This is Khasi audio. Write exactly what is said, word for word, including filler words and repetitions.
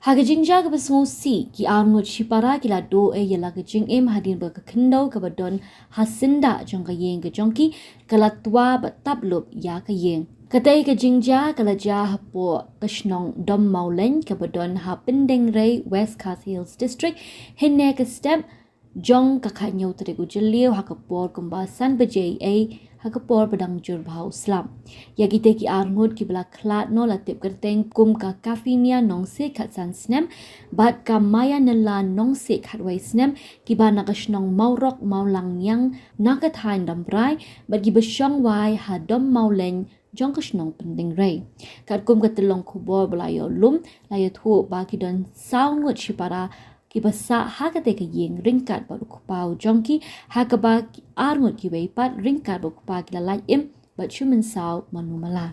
Ha ka jingjia kaba sngewsih, ki arngut shipara ki la duh ei ïa la ka jingim hadien ba ka khyndew kaba don ha syndah jong ka ïing ka jong ki ka la twa bad tap lup ïa ka ïing. Katei ka jingjia ka la jia hapoh ka shnong Dom Mawlein kaba don ha Pyndengrei, West Khasi Hills District, hynne ka step jong ka khathynñiew tarik u Jylliew ha ka por kumba san baje ei ha ka por ba dang jur bha u slap. Ïa kitei ki arngut kiba la khlad noh la tip kyrteng kum ka Kafinia Nongsiej khatsan snem bad ka Mayanella Nongsiej khatwei snem, kiba na ka shnong Mawrok Mawlangniang na ka thaiñ Dombrai bad kiba shong wai ha Dom Mawlein jong ka shnong Pyndengrei. Katkum ka tyllong khubor ba la ïoh lum, la ïathuh ba ki don saw ngut shipara kiba sah ha katei ka ïing ryngkat bad u kpa u jong ki, ha kaba ki arngut kiwei pat ryngkat bad u kpa ki la lait im bad shu mynsaw mano mala.